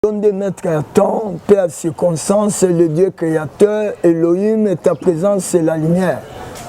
Yo nde maître ya temps mpe ya circonstance, le Dieu créateur, Elohim, ta présence c'est la lumière.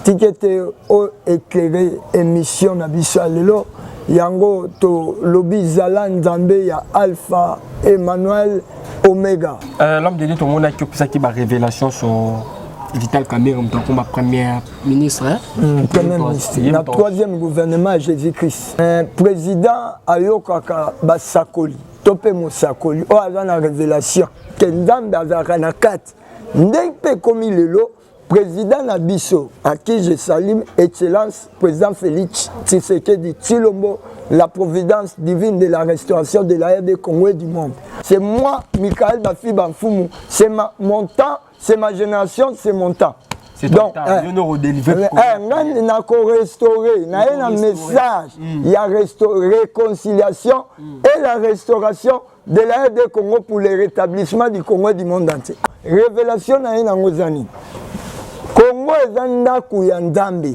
Tika ete o éclairer émission na biso ya lelo yango tolobi zala Nzambe ya Alpha Emmanuel Omega. Euh, l'homme de Dieu tomonaki opesaki ba révélation sur Vital Kamerhe moto akoma premier ministre hein? mm, premier ministre na troisième gouvernement ya Jésus-Christ. Euh, président ayokaka basakoli to mpe mosakoli oyo aza na révélation ke nzambe azalaka na kati ndenge mpe ekomi lelo président na biso à qui je salue excellence président Félix Tshisekedi Tshilombo la providence divine de la restauration de la RD Congo et du monde c'est moi Michael Bafi Banfumu c'est mon temps c'est ma génération c'est mon temps donc eh, eh, ngai nakorestaure naye na message mm. ya réconciliation mm. et la restauration de la RD Congo pour le rétablissement du Congo et du monde entier révélation na ye nango eza nini Congo eza ndako ya Nzambe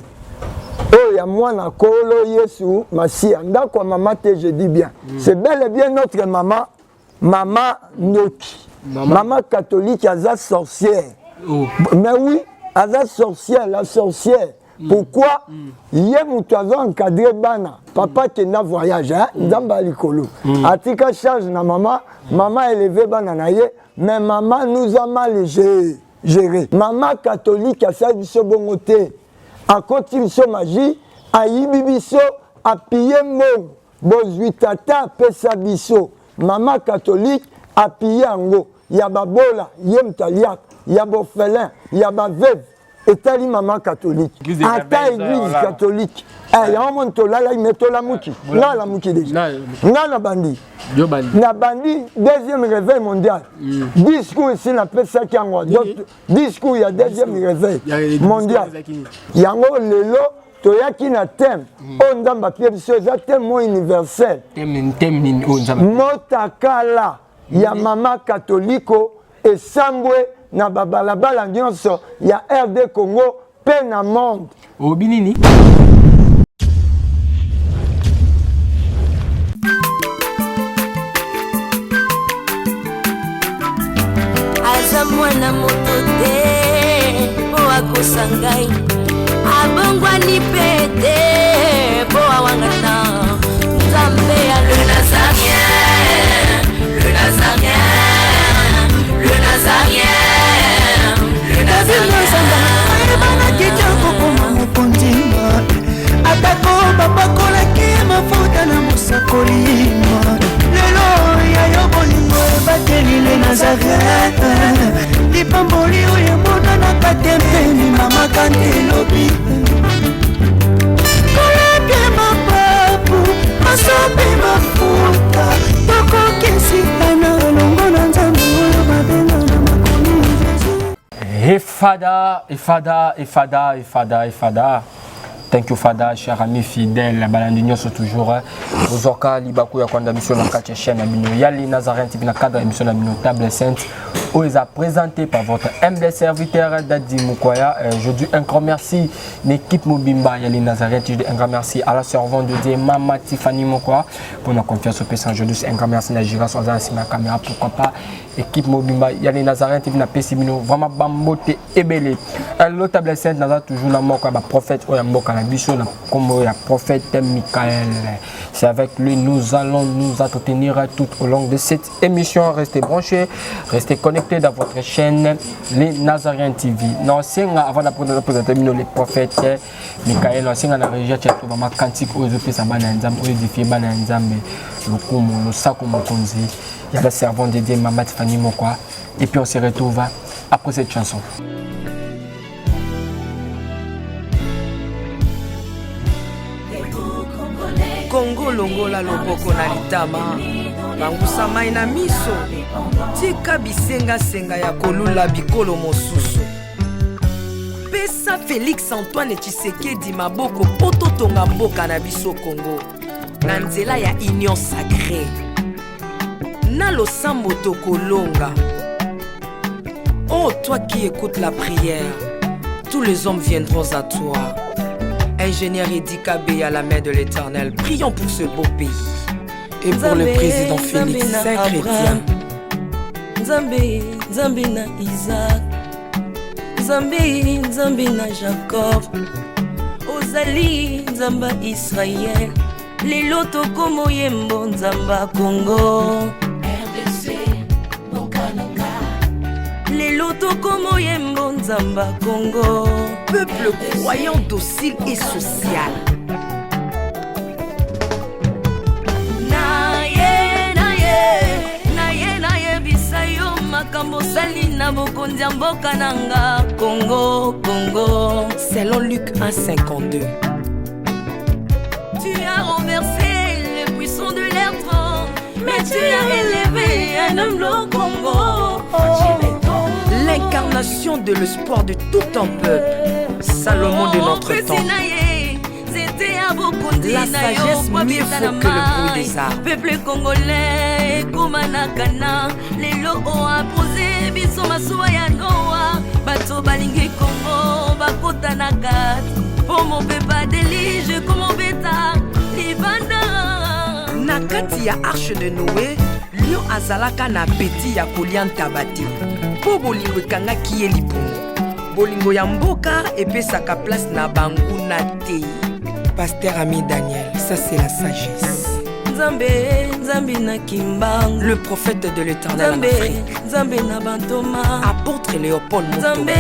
oyo ya mwana kolo Yesu Masiya ndako ya mama te je dis bien mm. c'est bel et bien notre maman Mama ndoki. Mama, mama catholique aza sorcière. Oh. Mais oui, aza sorcière, la sorcière. Mm. Pourquoi mm. ye moto azo encadre bana papa mm. kenda voyage hein? mm. nzambe ya likolo mm. atika charge na mama mama eleve bana na ye mais mama nous a mal géré mama catholique asali biso bongo te akoti biso magie ayibi biso apiye mbongo Bozwi tata apesa biso mama catholique a pille yango ya babola ye moto aliaka ya b'orphelin ya ba veuve etali mama catholique ata eglise catholique eh, yango moni tolalaki me tolamuki nga alamuki deja nga na bandi na bandi deuxième réveil mondial mm. discours esi napesaki yango donc discours ya deuxième réveil mondial yango lelo toyaki na thème mm. oyo nzambe apie biso eza thème mo universel motakala ya mama katoliko esambwe na babalabala nyonso ya rd congo mpe na monde olobi nini aza mwana moto te mpo akosa ngai abongwani mpe te mpo awangana nzambe ya le nazarien le nazarien le nazarien le nazarien ayebanaki te kokoma mokonzi atako bapakolaki mafuta na mosakoli lelo ya yo bolingo ebateli le nazareth lipamboli oyo emonanaka te mpe limamaka nde elobi kolapie mapapu masopi mafuta tokokisitana elongo na nzambe oyo babenga na makomi jesus Efada, Efada, Efada, Efada, Efada. Thank you Fada, cher ami fidèle, balandi nyonso toujours. Ozwaka libaku ya kolanda biso na kati ya chaîne na bino Yali Nazareth TV na cadre ya émission na bino Table Sainte oyo eza présenté par votre humble serviteur Dadi Mukwaya. Euh, je dis un grand merci na équipe mobimba Yali Nazareth, je dis un grand merci à la servante de Dieu Mama Tiffany Mukwa pour la confiance opesa. Je dis un grand merci na Giras oza na nsima ya caméra, pourquoi pas équipe mobimba ya les Nazaréens TV na pesi bino vraiment bambote ebele allo table sainte naza toujours na moko ya ba prophète oyo ya mboka na biso na kombo ya prophète Michael c'est avec lui nous allons nous entretenir tout au long de cette émission restez branchés restez connectés dans votre chaîne les Nazaréens TV na senga avant de présenter bino les prophètes Michael asenga na régie atia to ba cantique oyo ezopesa bana ya Nzambe oyo édifie bana ya Nzambe lokumu losako mokonzi Il y a la servante de Dieu, Maman Tiffany Mokwa. Et puis on se retrouve après cette chanson. kongo longola loboko na litama pangusa mai na miso tika bisengasenga ya kolula bikolo mosusu pesa félix antoine tshisekedi maboko mpo totonga mboka na biso kongo na nzela ya union sacrée na losambo tokolonga oh toi qui écoutes la prière tous les hommes viendront à toi ingénieur Eddy Kabeya la main de l'éternel prions pour ce beau pays et pour le président Félix saint chrétien. Nzambe, Nzambe na Isaac, Nzambe, Nzambe na Jacob, ozali Nzambe ya Israël, lelo tokomoyembo Nzambe ya Congo. RDC, mboka na nga. Lelo tokomoyembo Nzambe ya Congo. Peuple croyant, docile et social. Na ye, na ye, na ye, nayebisa yo makambo osali na bokonzi ya mboka na nga Congo, Congo. Selon Luc 1,52. Tu as renversé le puissant de l'air, mais tu as élevé un homme au Congo. L'incarnation de l'espoir de tout un peuple. Salomon de notre temps. La sagesse mieux vaut que le bruit des armes. Peuple congolais ekóma na kana, lelo oapose biso masuwa ya Noa. Bato balingi Kongo bakota na kati mpo mopepa déluge komobeta libanda. Na kati ya arche de Noé, lion azalaka na appétit ya kolia ntaba te, mpo bolingo ekangaki ye libumu. Bolingo ya mboka epesaka place na banguna te. Pasteur Ami Daniel, ça c'est la sagesse. Nzambe, Nzambe na Kimbangu, Le prophète de l'Éternel en Nzambe, Afrique. Nzambe na bantoma, Apôtre Léopold Moto. Nzambe,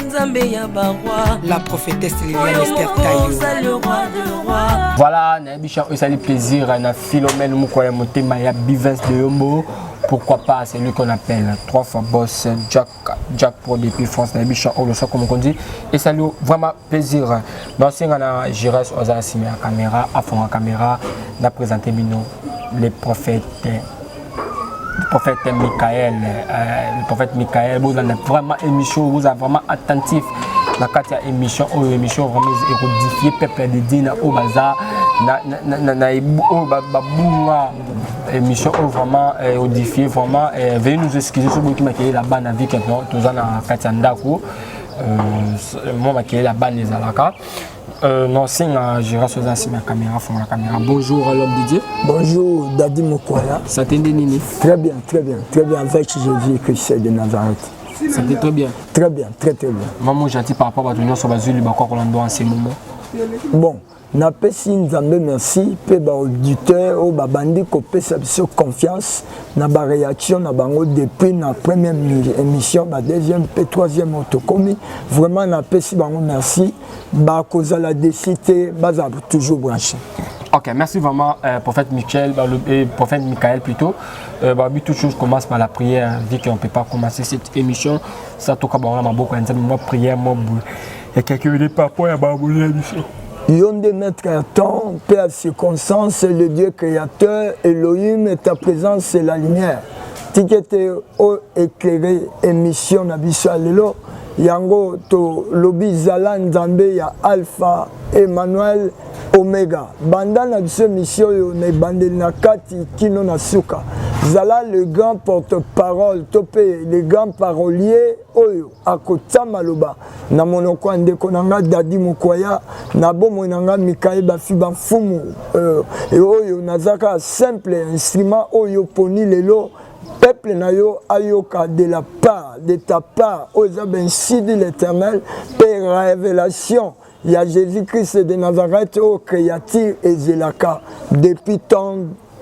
Nzambe ya baroi, La prophétesse Liliane oyo Esther moko Tayo. oza le roi de roi. Voilà, nayebi chant esali plaisir na Philomène Moko ya motema ya Bivens de Yombo. Pourquoi pas, c'est lui qu'on appelle trois fois boss Jack Jack Pro depuis France. Nayebi chant oyo losako mokonzi esali vraiment plaisir. Naosenga na Gires oza na nsima ya caméra, afonga caméra na présente bino les prophètes, le prophète Michael, le prophète Michael. Vous avez vraiment émission, vous êtes vraiment attentif. Na kati ya émission oyo, émission vraiment ekoédifier peuple de Dieu na oyo baza na oyo babunga. Émission oyo vraiment édifier vraiment. Veuillez nous excuser soki boyoki makelele ya bana, vu que toza na kati ya ndako, mwa makelele ya bana ezalaka. Non, senga Gérard oza nsima ya caméra, fongola caméra. Bonjour, l'homme de Dieu. Bonjour, Dadi Mokwaya. Santé nini? Très bien, très bien, très bien, avec Jésus-Christ de Nazareth. Santé très bien. Très bien, très très bien. Maman gentil par rapport à bato nyonso bazwi libakwa kolanda en ce moment. Bon, napesi Nzambe merci mpe baauditeur oyo babandi kopesa biso confiance na baréaction na bango depuis na première émission, badeuxième mpe troisième oyo tokomi. Vraiment napesi bango merci, bakozala déçus te, bazala toujours branché. Ok, merci vraiment, prophète Michel, bah, prophète Michael plutôt. Bah, toute chose commence par la prière, vu qu'on ne peut pas commencer cette émission. Ça, tout cas, bah, on a beaucoup moi prière, moi, il y a quelques minutes par rapport à ma émission. Yo nde maître ya temps mpe ya circonstance, le Dieu créateur Elohim, ta présence, c'est la lumière. Tika ete oéclaire émission na biso ya lelo. Yango tolobi, zala Nzambe ya Alpha, Emmanuel, Omega. Banda na biso émission oyo na ebandeli, na kati kino na suka. Zala le grand porte-parole to mpe le grand parolier oyo akotia maloba na monoko ya ndeko na nga Dadi Mokwaya, na bomoi na nga Mikael Bafi Bamfumu, oyo naza kaka simple instrument oyo poni lelo peuple na yo ayoka de la part de ta part oyo eza ainsi dit l'Éternel mpe révélation ya Jésus-Christ de Nazareth oyo créature ezelaka depuis tant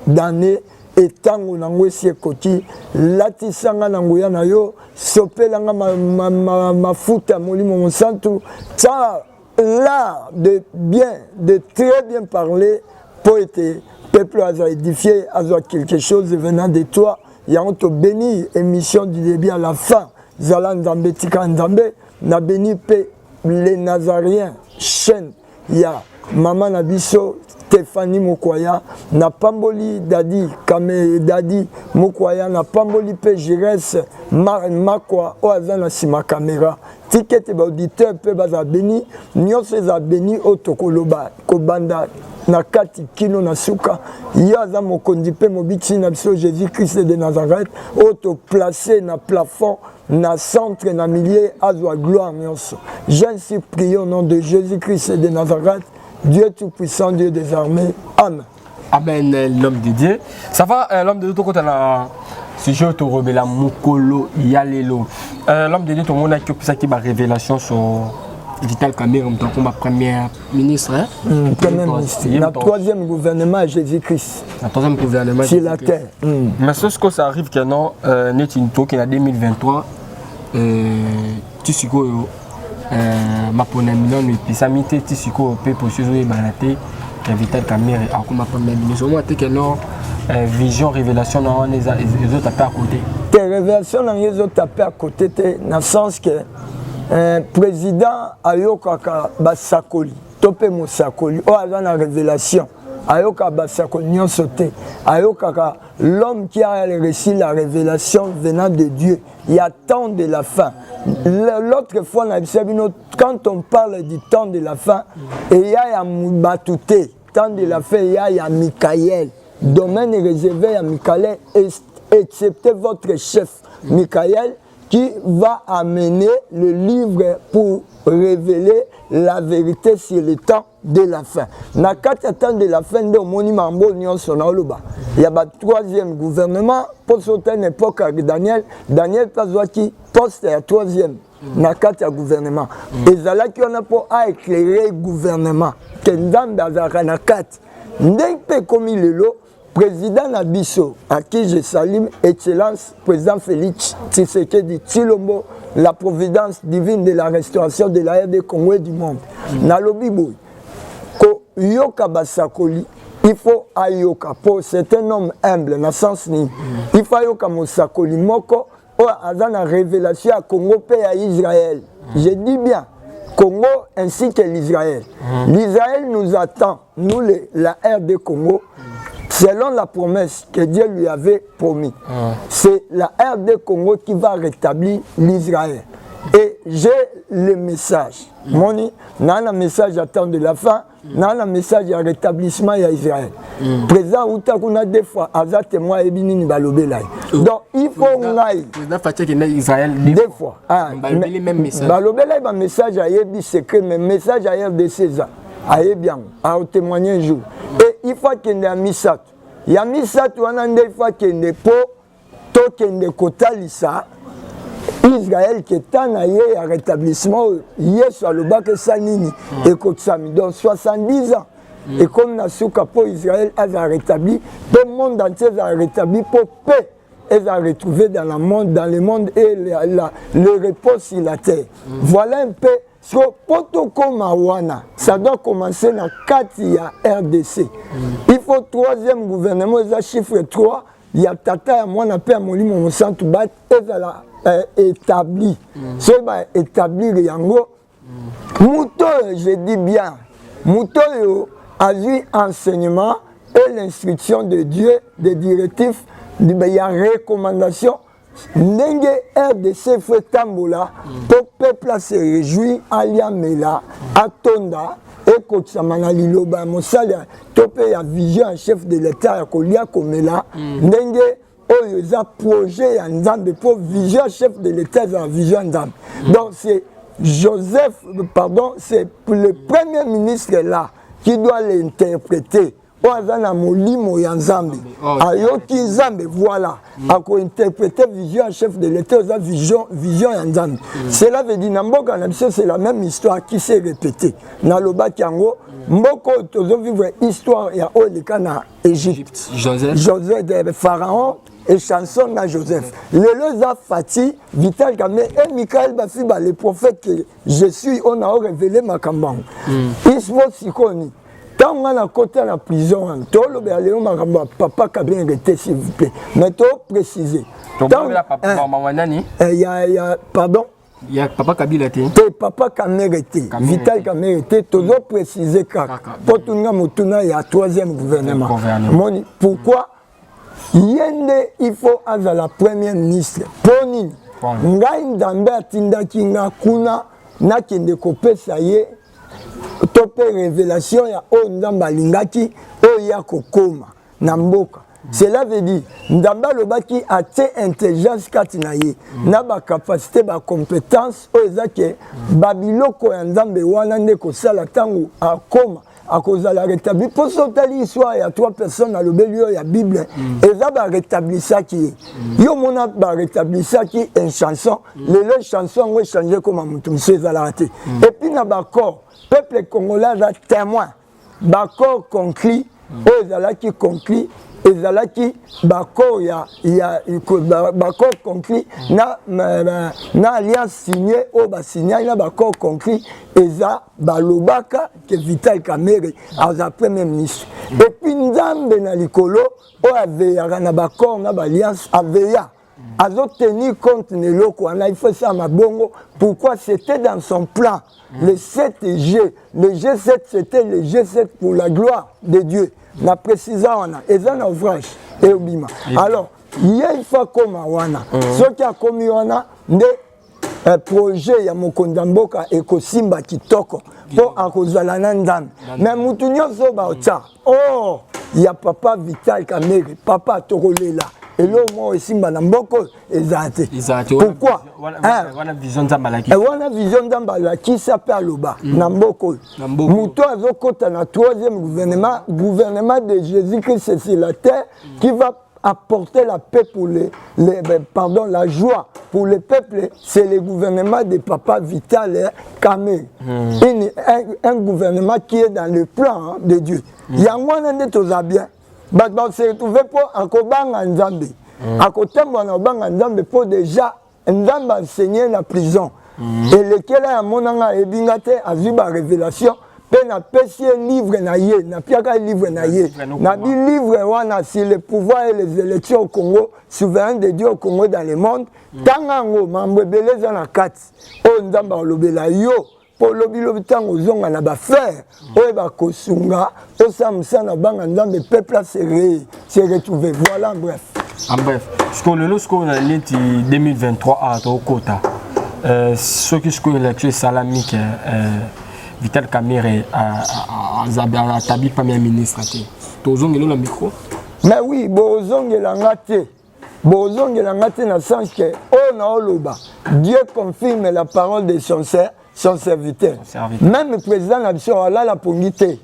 d'années. Etango nango esi ekoki. Latisanga na nguya na yo, sopelanga mafuta ma, ma, Molimo Mosantu, tia l'art de bien, de très bien parler, mpo ete peuple azwa édifié, azwa quelque chose venant de toi. Yango tobéni émission du début à la fin. Zala Nzambe, tika Nzambe na béni mpe les Nazaréens, chaîne ya mama na biso Stéphanie Mokwaya. Napamboli Dadi Kame, Dadi Mokwaya, napamboli mpe Jires Makwa oyo aza na nsima caméra. Tika ete baauditeur mpe bazala béni, nyonso ezala béni oyo tokoloba kobanda na kati kino na suka. Ye aza mokonzi mpe mobikisi na biso, Jésus Christ de Nazareth, oyo toplace na plafond, na centre, na milieu, azwa gloire nyonso. J'ai ainsi prié au nom de Jésus Christ de Nazareth, Dieu tout-puissant, Dieu des armées. Amen. Amen, l'homme de Dieu. Ça va, l'homme de Dieu, tokota na Sujet oyo tokolobela mokolo ya lelo. L'homme de Dieu, tomonaki opesaki ba révélation sur Vital Kamerhe, moto akoma premier ministre, hein? Premier ministre Ye na moto- troisième gouvernement ya Jésus-Christ na troisième gouvernement sur la Jésus-Christ. terre. Mais ce que ça arrive que non, neti toki na 2023, ti sikoyo maponami nano epesami te, ti sikoyo mpe processus ozoyebana te ya Vital Kamerhe akoma premier ministre. Omona te ke non, vision révélation na wana ezotape à côté? Te, révélation na ngai ezotape à côté te, na sens que président ayokaka basakoli to mpe mosakoli oyo aza na révélation. Ayokaka basakoli nyonso te, ayokaka l'homme qui a reçu la révélation venant de Dieu. Il y a temps de la fin. L'autre fois na biso bino, quand on parle du temps de la fin, eya ya bato te. Temps de la fin eya ya Mikael, domaine réservé ya Mikael, excepté votre chef Mikael qui va amener le livre pour révéler la vérité sur le temps de la fin. Na kati ya temps de la fin nde omoni mambo nyonso na oloba ya ba troisième gouvernement, mpo so na époque ya Daniel, Daniel mpe azwaki poste ya troisième na kati ya gouvernement. Ezalaki wana mpo aéclairer gouvernement ke Nzambe azalaka na kati. Ndenge mpe ekomi lelo, président na biso, à qui je salue, excellence président Félix Tshisekedi Tshilombo, la providence divine de la restauration de la RD Congo et du monde. Nalobi boye, koyoka basakoli, il faut ayoka, po c'est un homme humble. Na sens nini? Il faut ayoka mosakoli moko oyo aza na révélation ya Congo mpe ya Israël. Je dis bien Congo ainsi que l'Israël. L'Israël nous attend, nous la RD Congo, selon la promesse que Dieu lui avait promis. C'est la RD Congo qui va rétablir l'Israël. Et j'ai le message. Moni, na un message à temps de la fin, na un message à rétablissement ya Israël. Président uta kuna deux fois, aza témoin ebi nini balobela ye. Donc il faut ngai Président Fatshi akende Israël deux fois. Ah, balobeli même message. Balobela ye ba message, ayebi secret, mais message ya RDC eza ayebi yango, aotémoigne un jour. Et il faut akende ya misato. Ya misato wana nde il faut akende mpo tokende kotalisa Israel ke temps na ye ya rétablissement oyo Yesu alobaki esa nini ekotisami. Donc 70 ans ekomi na suka mpo Israel azala rétabli, mpe monde entier ezala rétabli, mpo paix ezala retrouvé dans, la monde, dans le monde et le repos sur la terre. Voilà un peu. So mpo tokóma wana, ça doit commencer na kati ya RDC. Il faut troisième gouvernement, eza chiffre 3 ya Tata, ya Mwana mpe ya Molimo Mosantu, ba ezala établi. Soki baétablir yango, moto oyo, je dis bien, moto oyo azwi enseignement et l'instruction de Dieu, des directives ya recommandation ndenge RDC faut etambola mpo peuple ase réjouir, aliamela, atonda, ekotisama na liloba ya mosali to mpe ya vision ya chef de l'État ya kolia komela, ndenge oyo eza projet ya Nzambe, mpo vision ya chef de l'État ezala vision ya Nzambe. Donc c'est Joseph, pardon, c'est le premier ministre là qui doit l'interpréter, oyo aza na molimo ya Nzambe, ayoki Nzambe. Voilà, akointerpréter vision ya chef de l'État, eza vision ya Nzambe. Cela veut dire na mboka na biso, c'est la même histoire qui s'est répétée. Nalobaki yango, mboka oyo tozovivre histoire ya oyo eleka na Égypte. Joseph. Joseph de Pharaon et chanson na Joseph. Lelo eza Fatshi, Vital Kamerhe et Michael Bafiba, le prophète que je suis, on a révélé makambo yango. Ismo sikoyo ntango nga nakota na prison wana, tolobela lelo makambo ya papa Kamerhe te, s'il vous plaît, mais toprécise. Tolobela papa nani? Ya, pardon. Ya papa Kabila te. Te, papa Kamerhe te, Vital Kamerhe te. Tozoprécise kaka mpo tuninga motuna ya troisième gouvernement. Moni pourquoi ye nde il faut azala premier ministre? Mpo nini? Ngai Nzambe atindaki nga kuna, nakende kopesa ye to mpe révélation ya oyo Nzambe alingaki oyo ya kokóma na mboka. Cela veut dire Nzambe alobaki atie intelligence kati na ye na bacapacité, bacompétence oyo eza ke babiloko ya Nzambe wana nde kosala ntango akóma. Akozala rétabli mpo so otali histoire ya trois personnes alobeli yo ya Bible, eza barétablisaki ye. Yo mona barétablisaki une chanson, lelo chanson yango echange koma moto mosusu, ezalaka te. Et puis na baaccord, peuple congolais aza témoin, baaccord conclu oyo ezalaki conclu, ezalaki baaccord ya baaccord conclu na alliance signé oyo basignaki na baaccord conclu, eza balobaka ke Vital Kamerhe aza premier ministre. Et puis Nzambe na likolo oyo aveyaka na baaccord na baalliance, aveya, azotenir compte na eloko wana. Il faut esala bongo. Pourquoi? C'était dans son plan, le 7G, le G7, c'était le G7 pour la gloire de Dieu. Na précisa wana eza na ouvrage eyobima. Alors ye, il faut akóma wana. Soki akómi wana nde projet ya mokonzi ya mboka ekosimba kitoko, mpo akozala na Nzambe. Mais mutu nyonso baotya or ya papa Vital Kamerhe, papa, tokolela eloko moko esimba na mboka oyo ezala te. Pourquoi? Wana vision Nzambe alakisa. Wana vision Nzambe alakisa mpe aloba na mboka oyo, moto azokɔta na troisième gouvernement, gouvernement de Jésus Christ sur la terre, qui va apporter la paix pour les, pardon, la joie pour le peuple, c'est le gouvernement de papa Vital Kamerhe. Un gouvernement qui est dans le plan, hein, de Dieu. Yango wana nde toza bien. Bato base retrouve mpo akobanga Nzambe, akotambola na kobanga Nzambe, mpo déjà Nzambe enseigné na prison. Elekela ya monanga, ayebi nga te, azwi barévélation mpe napesi ye livre na ye, napiaka ye livre na ye, nabi livre wana sur le pouvoir et les élections au Congo, souverain de Dieu au Congo, dans le monde. Ntanga yango, mambo ebele eza na kati oyo Nzambe alobela yo, mpo lobilobi ntango ozonga na bafrère oyo bakosunga osala mosala na banga Nzambe, peuple se retrouve. Voilà, en bref. En bref, sikoyo lelo, sikoyo na neti 2023 a tokota, soki sikoyo élection esalami ke Vital Kamerhe atabi premier ministre te, tozongela na micro? Mais oui, bozongela nga te, bozongela nga te na sens ke oyo naoloba, Dieu confirme la parole de son serviteur. Même président na biso alala pongi te.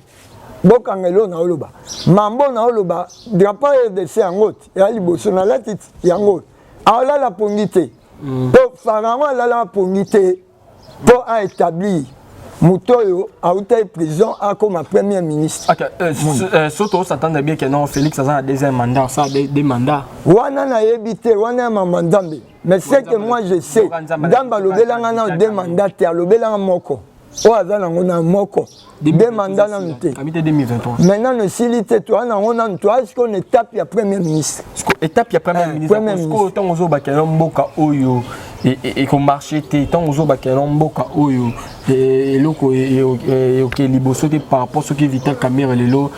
Bokanga eloko naoloba, mambo naoloba, drapeau RDC yango te eya liboso nalati yango. Alala pongi te mpo Pharaon alala pongi te mpo aétablir moto oyo auta prison akoma premier ministre. Ok, so tos'attendre bien que non, Félix aza na deuxième mandat, asala deux mandats. Wana nayebi te, wana ya mama Nzambe. Mais ce que moi je sais, Nzambe alobelanga na deux mandats te, alobelanga moko oyo aza nango na moko, deux mandats nanu te. Maintenant esili te, toa nango nanu, toa sikoyo na étape ya premier ministre. Étape ya premier ministre. Sikoyo ntango ozobakela mboka oyo ekomarche te, ntango ozobakela mboka oyo eloko ekoke liboso te par rapport soki Vital Kamerhe lelo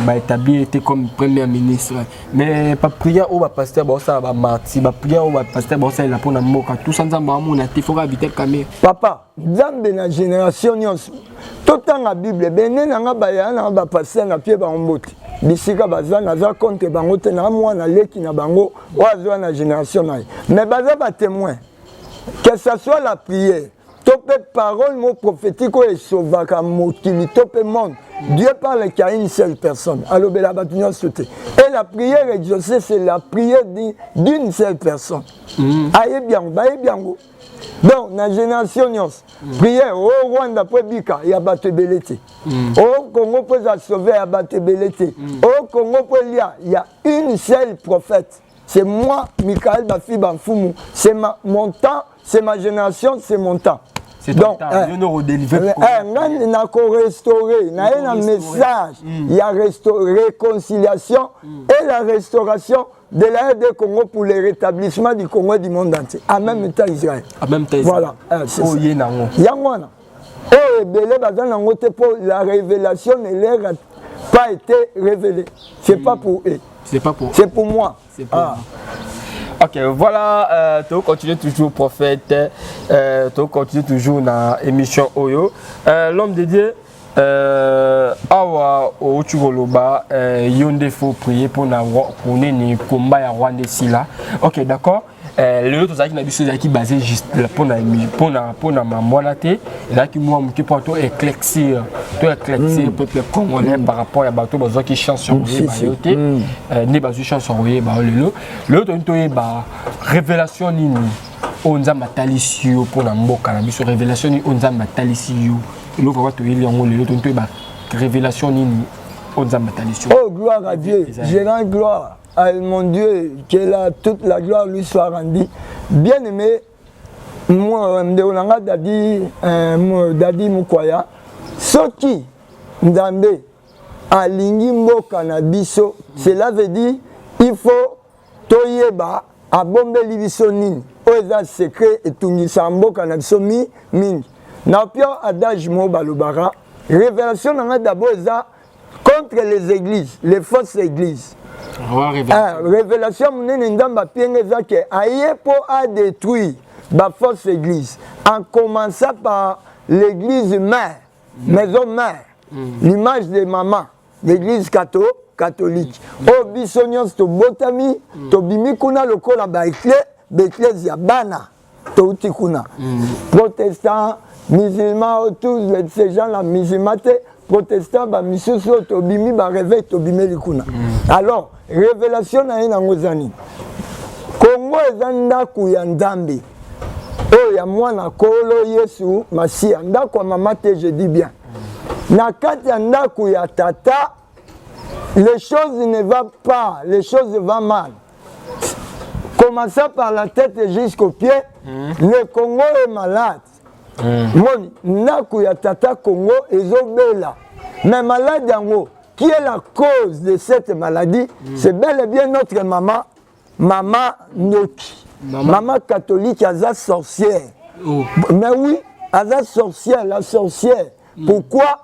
baétablir ete comme premier ministre, mais baprière oyo bapasteur baosala, bamarti baprière oyo bapasteur baosalela mpona mboka, tout ça Nzambe amona te, foka Vital Kamerhe? Papa, Nzambe na génération nyonso, totanga Bible. Bene nanga bayaya nanga bapasteur na pie bango mbote bisika baza, naza contre bango te, na mwana leki na bango oyo azwa na génération na ye, mais baza batémoin, que ça soit la prière to mpe parole mo prophétique oyo esovaka mokili to mpe monde. Dieu parle qu'à une seule personne, alobela bato nyonso te. Et la prière exaucée, c'est la prière d'une seule personne. Ayebi yango, bayebi yango. Donc na génération nyonso, prière o Rwanda mpo ebika, ya bato ebele te, o Congo mpo eza sauvé, ya bato ebele te, o Congo mpo elia, ya une seule prophète, c'est moi, Michael Bafi Bamfumu. C'est mon temps, c'est ma génération, c'est mon temps. Donc ngai nakorestaurer, naye na message ya réconciliation et la restauration de la RD Congo pour le rétablissement du Congo et du monde entier. En même temps Israël. En même temps Israël. Voilà. C'est ça. Nango. Yango wana. Oyo ebele baza nango te mpo la révélation ne leur a pas été révélée. C'est pas pour eux. C'est pas pour. C'est pour moi. C'est pour. Ah. Ok, voilà, tu continues toujours, prophète, tu continues toujours dans l'émission Oyo. L'homme de Dieu, awa outi koloba yo nde faut prier mpona nini combat ya Rwanda esila. Ok, d'accord. Eh, lelo tozalaki na biso ezalaki base juste mpona mpona mpona mambo wana te, ezalaki mwa moke mpo to éclaircir to éclaircir peuple congolais par rapport ya bato bazwaki chance ya koyeba yo te. Eh, nde bazwi chance ya koyeba yo lelo. Lelo tolingi toyeba révélation nini oyo Nzambe atalisi yo mpona mboka na biso, révélation nini oyo Nzambe atalisi yo. Eloko kaka toyeli yango lelo, tolingi toyeba révélation nini oyo Nzambe atalisi yo. Oh, gloire à Dieu. Je rends gloire à mon Dieu, que toute la gloire lui soit rendue. Bien aimé, moi, ndeko na nga Dadi, Dadi Mukwaya, soki Nzambe alingi mboka na biso, cela veut dire il faut toyeba abombeli biso nini oyo eza secret etungisa mboka na biso mi mingi. Na pio adage mo balobaka, révélation na nga d'abord eza contre les églises, les fausses églises. Ah, révélation monene Nzambe apienga eza ke aye mpo adétruire bafausse église, en commençant par l'église mère, maison mère, l'image de maman, l'église catholique oyo biso nyonso tobotami, tobimi kuna lokola baeklese ya bana. Touti kuna, protestant, musulman, tous ces gens là, musulman te, protestant, bamisusu oyo tobimi baréveil, tobimeli kuna. Alors révélation na ye nango eza nini? Kongo eza ndako ya Nzambe oyo ya mwana Nkolo Yesu Masiya, ndako ya mama te, je dis bien. Na kati ya ndako ya tata, les choses ne va pas, les choses vont mal. Commençant par la tête jusqu'au pied, le Congo est malade. Moni ndako ya tata Congo ezobela, mais malade yango, qui est la cause de cette maladie? C'est bel et bien notre maman, maman ndoki, maman, maman catholique aza sorcière. Oh. Mais oui, aza sorcière, la sorcière. Pourquoi?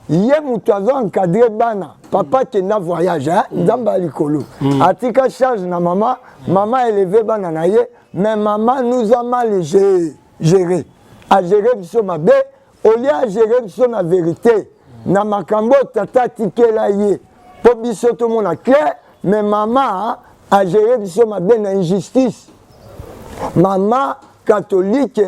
Ye moto azo encadre bana. Papa akenda voyage, hein? Nzambe ya likolo atika charge na mama. Mama élève bana na ye, mais mama nous a mal géré, agéré biso mabe. Au lieu agéré biso na vérité, na makambo oyo tata atikela ye mpo biso tomona clair, mais mama agéré biso mabe na injustice. Mama catholique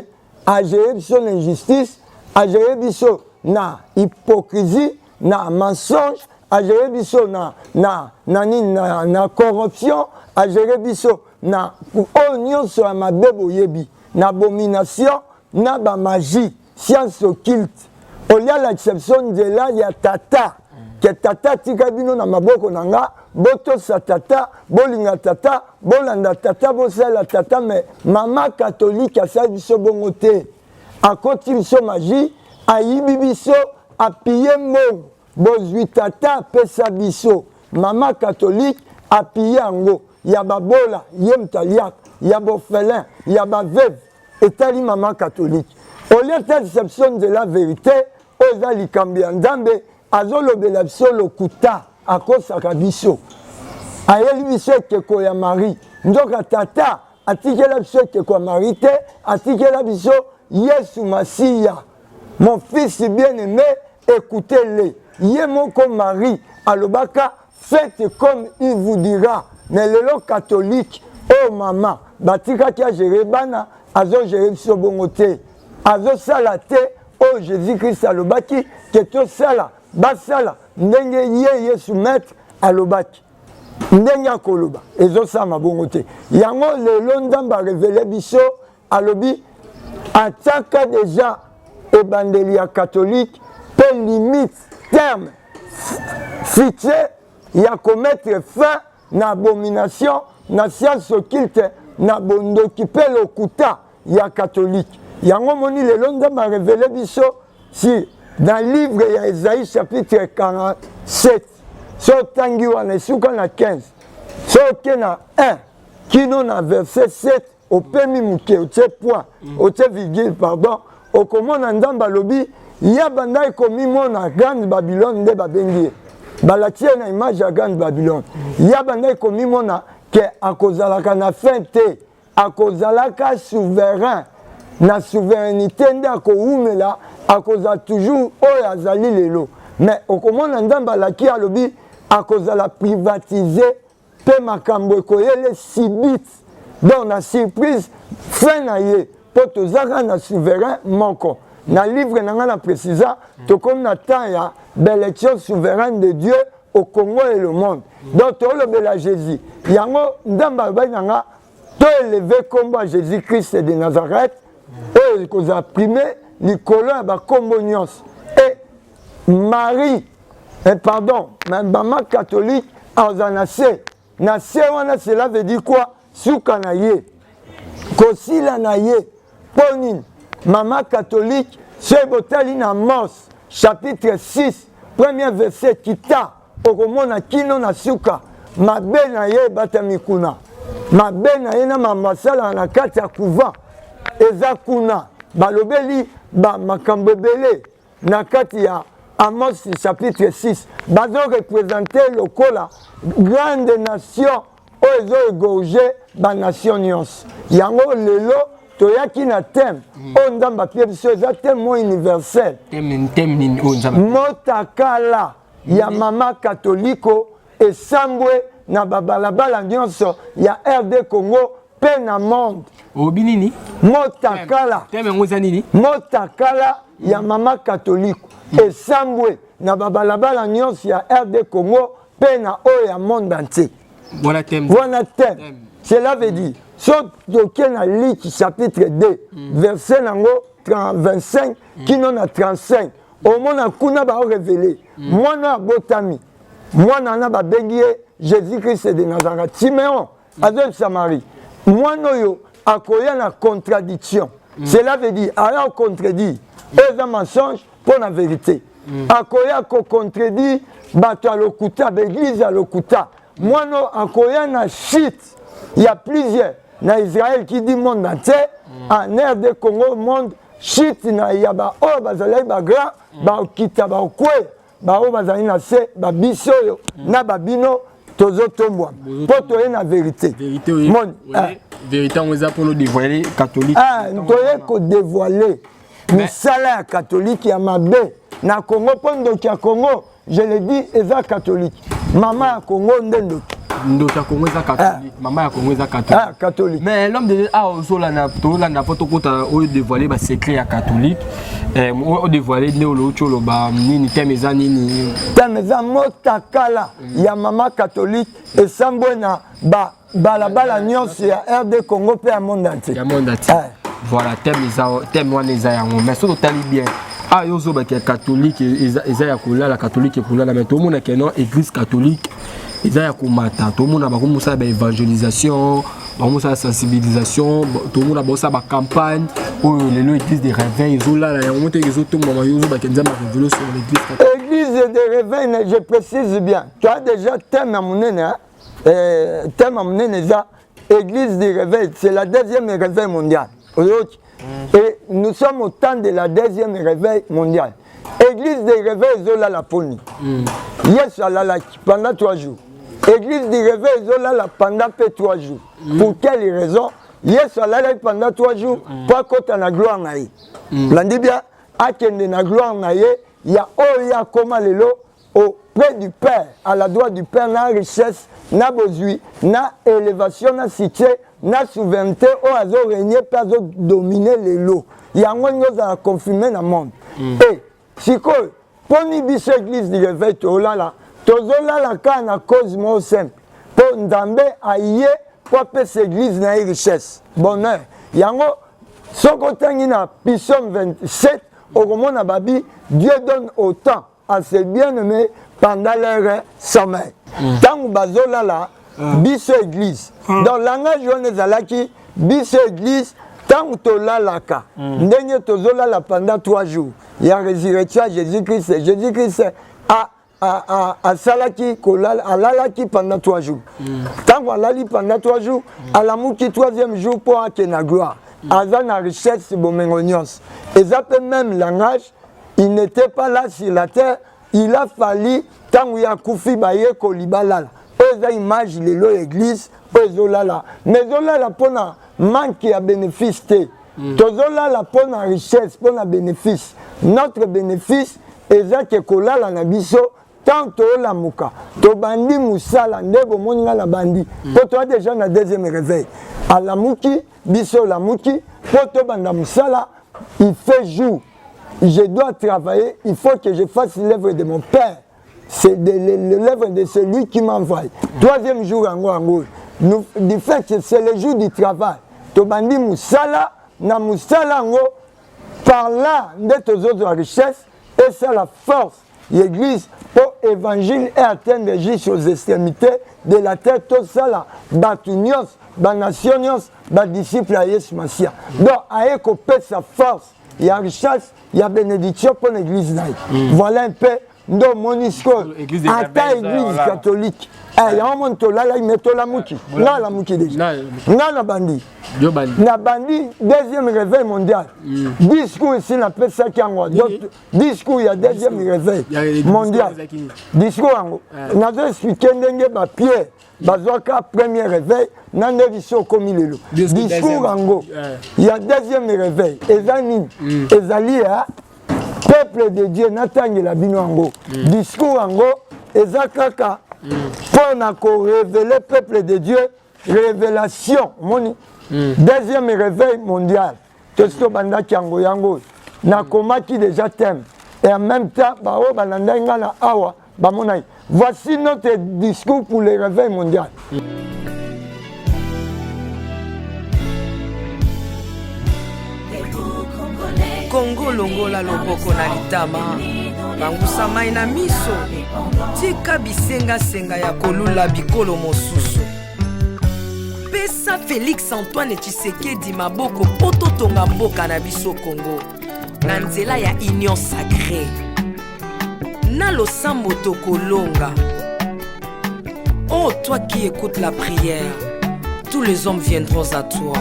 agéré biso na injustice, agéré biso na hypocrisie, na mensonge, agéré biso na nini, na corruption, agéré biso na oyo nyonso ya mabe boyebi, na abomination, na bamagie, science occulte. Au lieu alakisa biso nzela ya tata, ke tata atika bino na maboko na nga, botosa tata, bolinga tata, bolanda tata, bosalela tata, mais mama catholique asali biso bongo te. Akoti biso magie, ayibi biso, apille mbongo bozwi tata apesa biso. Mama catholique apille yango ya babola, ye moto aliaka ya baorphelin, ya baveuve. Etali mama catholique, au lieu atalisa biso nzela vérité oyo eza likambo ya Nzambe, azolobela biso lokuta, akosaka biso, ayeli biso ekeko ya Marie. Nzoka tata atikela biso ekeko ya Marie te, atikela biso Yesu Masiya, mon fils bien-aimé, écoutez-le. Ye moko Marie alobaka: faites comme il vous dira. Mais lelo catholique oyo mama batikaki agérer bana, azogérer biso bongo te, azosala te oyo Jésus Christ alobaki ke tosala, basala ndenge ye Yesu maître alobaki, ndenge akoloba ezosalama bongo te. Yango lelo Nzambe arévéler biso, alobi atiaka déjà ebandeli ya catholique mpe limite, terme fixe ya komettre fin na abomination, na science occulte, na bondoki mpe lokuta ya catholique. Yango moni lelo Nzambe arévéler biso si dans livre ya Esaïe chapitre 47, so otangi wana esuka na 15, so oke na 1 kino na verset 7, opemi moke, otie point, otie virgule, pardon, okomona Nzambe alobi ye bandaki komimona grande Babylone, nde babengi ye, balati ye na image ya grande Babylone. Ye bandaki komimona ke akozalaka na fin te, akozalaka souverain, na souveraineté nde akowumela, akozala toujours oyo azali lelo. Mais okomona Nzambe alaki, alobi akozala privatisé mpe makambo ekoyele subite. Donc na surprise fin na ye, mpo toza kaka na souverain moko. Na livre na ngai na précisa, tokomi na temps ya baélection souveraine de Dieu au Congo et le monde. Donc tolobela Jésus. Yango Nzambe alobaki na nga toélever nkombo ya Jésus Christ de Nazareth, oyo ekozala prime likolo ya bakombo nyonso. E Marie, eh, pardon, mama catholique azala na se na se wana. Cela veut dire quoi? Suka na ye, kosila na ye. Mpo nini mama catholique? Soki botali na Amos chapitre 6, premier verset, kita okomona kino na suka, mabe na ye ebatami kuna. Mabe na ye na mambo asalaka na kati ya couvent eza kuna. Balobeli makambo ebele na kati ya Amos chapitre 6. Bazoreprésenter lokola grande nation oyo ezoégorger banation nyonso. Yango lelo toyaki na thème oyo Nzambe apie biso. Eza thème mo universel. Thème nini oyo Nzambe? Motakala ya mama katoliko esambwe na babalabala nyonso ya RD Congo mpe na monde. Olobi nini? Motakala. Thème yango eza nini? Motakala ya mama katoliko esambwe na babalabala nyonso ya RD Congo mpe na oyo ya monde entier. Voilà thème. Wana thème. Cela veut dire, so toke na Luc chapitre 2, verset nango 25 kino na 35, omona kuna baorévéler mwana abotami. Mwana wana babengi ye Jésus Christ de Nazareth. Siméon azoyebisa Marie, mwana oyo akoya na contradiction. Cela veut dire aya kocontredire oyo eza mensonge mpo na vérité. Akoya kocontredire bato ya lokuta, baéglise ya lokuta. Mwana oyo akoya na chute ya plusieurs na Israël, qui dit monde entier, en RD Congo, monde, chute na ya baoyo bazalaki bagrand, bakita, bakweya. Baoyo bazali na se, babiso oyo na babino tozotombwama mpo toye na vérité. Vérité oyo? Moni. Vérité yango eza mpona dévoiler catholique. Toye kodévoiler misala ya catholique ya mabe na Congo, mpo ndoki ya Congo, je le dis, eza catholique. Mama ya Congo nde ndoki. Ndoki ya Congo eza catholique, mama ya Congo eza catholique. Ah, catholique. Mais l'homme de Dieu, awa ozolanda, tolanda mpo tokota oyo dévoiler basecret ya catholique. Oyo dévoiler nde oluti oloba nini? Thème eza nini? Thème eza motakala ya mama catholique esambwe na balabala nyonso ya RD Congo mpe ya monde entier. Ya monde entier. Voilà thème. Eza thème wana, eza yango. Mais soki totali bien, ah, yo ozobaki ya catholique eza ya kolala, catholique ekolala. Mais tomona ke non, église catholique eza ya komata. Tomona bakomosala baévangélisation, bakomosala sensibilisation, tomona baosala bacampagne. Oyo lelo église de réveil ezolala, yango te ezotombama. Yo ozobaki Nzambe arévéler sur l'église catholique. Église de réveil, je précise bien, tu as déjà thème ya monene, hein? Thème ya monene eza église du réveil. C'est la deuxième réveil mondial oyoki. Et nous sommes au temps de la deuxième réveil mondial. Église de réveil ezolala poni Yesu alalaki pendant 3 jours. Église du réveil ezolala pendant mpe 3 jours. Pour quelle raison Yesu alalaki pendant 3 jours? Mpo akɔta na gloire na ye. Landi bien, akende na gloire na ye ya oyo ye akóma lelo auprès du Père, à la droite du Père, na richesse, na bozwi, na élévation, na succès, na souveraineté oyo azorégner mpe azodominer lelo. Yango ndenge ozala confirmé na monde. E sikoyo, mponi biso église du réveil tozolala? Tozolala kaka na cause moko simple, mpo Nzambe aye mpo apesa église na ye richesse, bonheur. Yango soki otangi na Psaume 27, okomona babi: Dieu donne autant à ses bien-aimés pendant leur sommeil. Ntango bazolala, biso église. Donc langage wana ezalaki biso église ntango tolalaka, ndenge tozolala pendant 3 jours ya résurrection ya Jésus Christ. Jésus Christ asalaki kolala, alalaki pendant 3 jours. Ntango alali pendant 3 jours, alamuki troisième jour mpo akende na gloire, aza na richesse, bomengo nyonso. Eza mpe même langage. Il n'était pas là sur la terre. Il a fallu ntango ye akufi, bayekoli balala. Oyo eza image lelo ya église oyo ezolala. Mais ezolala mpona manque ya bénéfice te. Tozolala mpona richesse, mpona bénéfice. Notre bénéfice eza ke kolala na biso. Tant tolamuka, tobandi mosala nde bomoni nga na bandi mpo toa déjà na deuxième réveil. Alamuki biso, olamuki mpo tobanda mosala. Il fait jour, je dois travailler, il faut que je fasse l'œuvre de mon père, c'est l'œuvre de celui qui m'envoie. Troisième jour yango yango, du fait que c'est le jour du travail, tobandi mosala. Na mosala yango, par là nde tozozwa richesse. Esala force l'église mpo évangile e atteindre jusqu'aux extrémités de la terre. Tosala bato nyonso, banation nyonso, badisciple ya Yesu Masiya. Donc aye kopesa force ya richesse, ya bénédiction mpo na église na ye. Voilà un peu nde omoni sikoyo ata église catholique yango moni tolalaki, me tolamuki. Nga alamuki déjà, nga na bandi, na bandi deuxième réveil mondial. Discours esi napesaki yango, donc discours ya deuxième réveil mondial, discours yango nazo expliquer ndenge bapierre bazwaka premier réveil na nde biso okomi lelo. Discours yango ya deuxième réveil eza nini? Ezali ya peuple de Dieu. Natangela bino yango. Discours yango eza kaka mpo na korévéler peuple de Dieu, révélation. Omoni, deuxième réveil mondial, tosi tobandaki yango. Yango nakomaki déjà thème et en même temps baoyo balandaki nga na awa bamonaki. Voici notre discours pour le réveil mondial. Kongo, longola loboko na litama, pangusa mai na miso, tika bisengasenga ya kolula bikolo mosusu. Pesa Félix Antoine Tshisekedi maboko mpo totonga mboka na biso Kongo na nzela ya Union sacrée. Na losambo tokolonga. Oh, toi qui écoutes la prière, tous les hommes viendront à toi.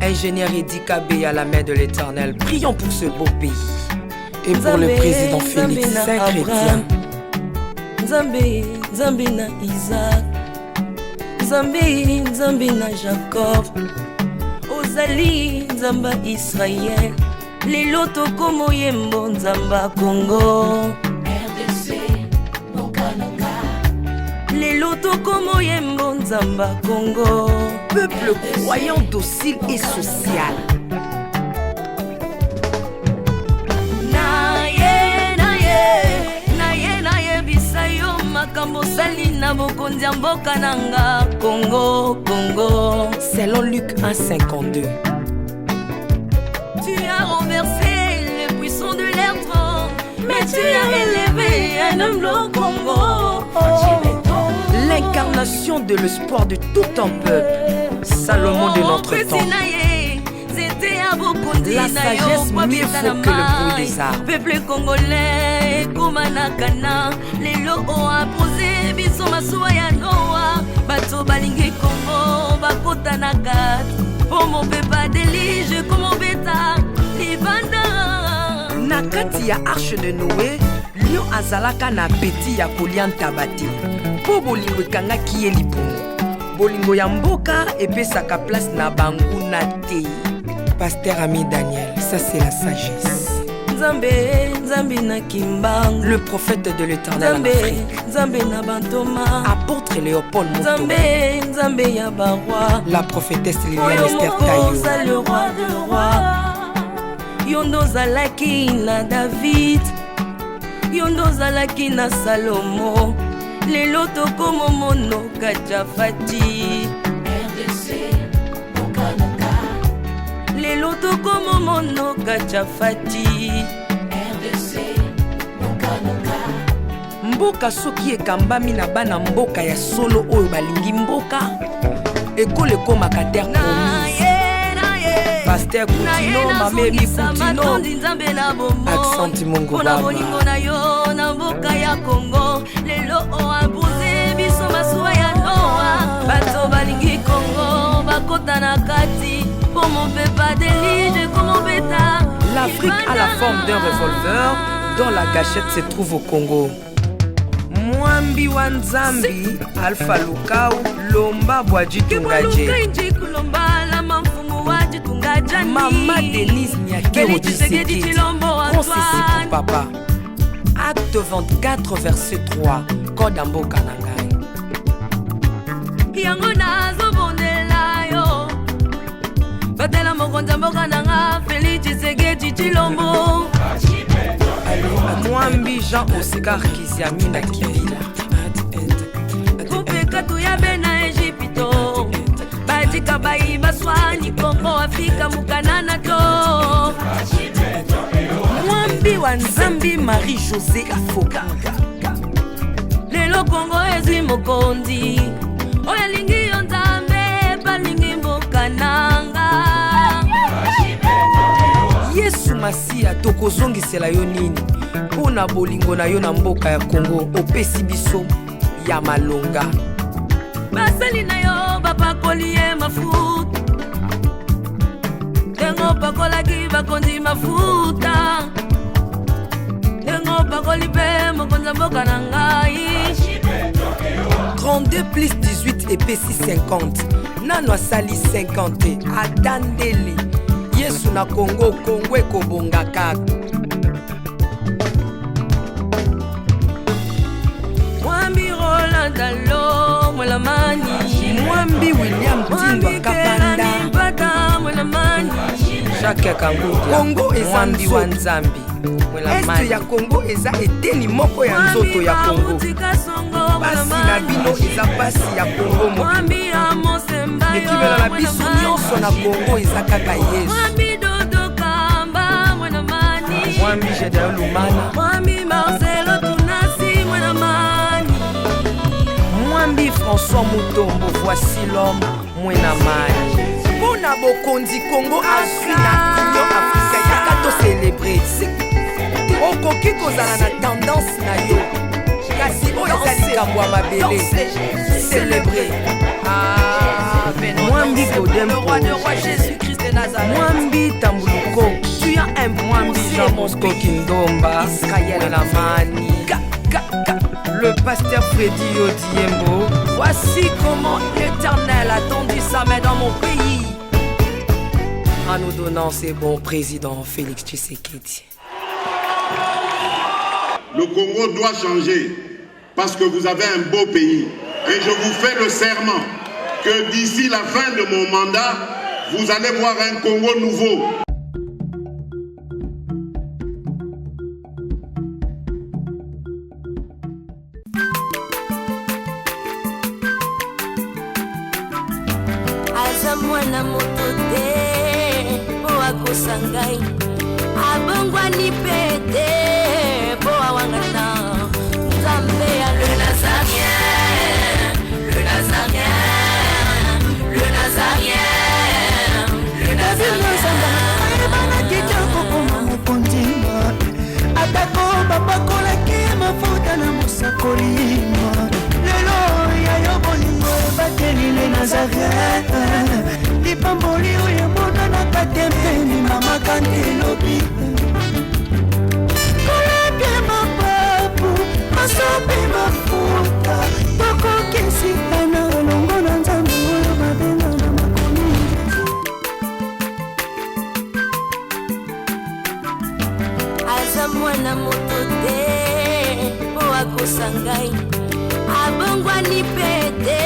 Ingénieur Eddy Kabeya, la main de l'Éternel, prions pour ce beau pays et pour le président Félix, saint chrétien. Nzambe, Nzambe na Isaac, Nzambe, Nzambe na Jacob, ozali Nzambe ya Israel. Lelo tokomoyembo Nzambe ya Kongo. Lelo tokomoyembo Nzambe ya Kongo. Peuple croyant, docile et social. Na ye, na ye, na ye, nayebisa yo makambo osali na bokonzi ya mboka na nga Kongo, Kongo. Selon Luc 1,52. Tu as renversé le puissant de l'air trône, mais tu as élevé un homme au Congo. L'incarnation de l'espoir de tout un peuple, Salomon de notre temps. La sagesse mieux vaut que le bruit des armes. Peuple congolais ekóma na kana. Lelo oapose biso masuwa ya Noa. Bato balingi Kongo bakota na kati mpo mopepa déluge komobeta libanda. Na kati ya arche de Noé, lion azalaka na appétit ya kolia ntaba te mpo bolingo ekangaki ye libumu. Bolingo ya mboka epesaka place na banguna te. Pasteur Ami Daniel, ça c'est la sagesse. Nzambe, Nzambe na Kimbangu, Le prophète de l'Éternel en Nzambe, Afrique. Nzambe na bantoma, Apôtre Léopold Moto. Nzambe, Nzambe ya baroi, La prophétesse Liliane oyo Esther moko Tayo. oza le roi de roi. Yo nde ozalaki na David, yo nde ozalaki na Salomo. Lelo tokomomono kajafati. Lelo tokomomono kajafati. Mboka soki ekambami na bana mboka ya solo oyo balingi mboka, ekolo ekomaka terre promise. Pasteur Kutino, Mame Nazongisa Kutino. matondi, Nzambe na Accent Mungu mpona Baba. bolingo na yo na mboka ya Kongo. Lelo oapose biso masuwa ya Noa. Bato balingi Kongo bakota na kati mpo mopepa déluge komobeta. L'Afrique a la forme d'un revolver dont la gâchette se trouve au Congo. Mwambi wa Nzambi, Alpha Lukau, Lomba Bwadjitungaje. Kibwalukainji kulombala mamfumu wa jitunga jani. Mama Denise Nyakero Félix Tshisekedi Tshisekedi, Tshilombo Consessi Antoine. pour papa. Acte 24 verset 3 code ya mboka na ngai. Yango nazobondela yo, batela mokonzi ya mboka na nga Felix Tshisekedi Tshilombo. Mwambi Jean Oscar Kiziamina Kibila. Kupeka tuyabe na Egypto, batika bayi baswani Kongo Afrika mukanana to. Mwambi wa Nzambi Marie-José Afoka. Lelo Kongo ezwi mokonzi oyo alingi yo Nzambe, balingi mboka nanga. Yesu Masiya, tokozongisela yo nini mpo na bolingo na yo na mboka ya Kongo opesi biso ya malonga? Basali na yo bapakoli ye mafuta, ndenge opakolaki bakonzi mafuta, ndenge opakoli mpe mokonzi ya mboka na ngai. 32 plus 18 epesi 50, nano asali 50 te, ata ndele. Yesu na Kongo, Kongo ekobonga kaka. Mwambi Roland Dalo Mwelamani. Mwambi William Tindwa Kapanda. Kelani Mpata Mwelamani. Jacques Kangudia. Kongo eza Mwambi wa nzoto. Nzambi. Este ya Kongo eza eteni moko ya nzoto ya Kongo. Bauti Kasongo Pasi na bino eza pasi ya Kongo mobimba. Mwambi Amos Mbayo Ekimelo na biso nyonso na Kongo eza kaka Yesu. Mwambi Dodo Kamba Mwelamani. Mwambi Gedeon Lumana. Mwambi Marcelo Tunasi Mwelamani. Mwambi François Mutombo, voici l'homme Mwenamani. Mpo na bokonzi Kongo azwi na Union Africaine, yaka tocelebre. Okoki kozala na tendance na yo, kasi oyo eza likambo ya mabele. Celebre. Mwambi Godem, Le roi de rois Jésus-Christ de Nazareth. Mwambi Tambuluko, Tu as imposé Mwambi Jean Bosco mon pays. Kindomba, Israël. Mwenamani. Le pasteur Freddy Yodiembo. Voici comment l'Éternel a tendu sa main dans mon pays en nous donnant ce bon président Félix Tshisekedi. Le Congo doit changer parce que vous avez un beau pays. Et je vous fais le serment que d'ici la fin de mon mandat, vous allez voir un Congo nouveau. Aza mwana moto te mpo akosa ngai, abongwani mpe te mpo awangana Nzambe ya le Nazarien, le Nazarien, le Nazarien, le Nazarien. Ayebanaki te kokoma mokonzi, atako bapakolaki mafuta na mosakoli. Lelo ya yo bolingo ebateli le Nazaret, lipamboli oyo emonanaka te mpeni mamaka nte elobi kolapie mapapu masopi mafuta tokokisika na elongo na Nzambe oyo babenga na makomi. Aza mwana moto te mpo akosa ngai, abongwani mpe te.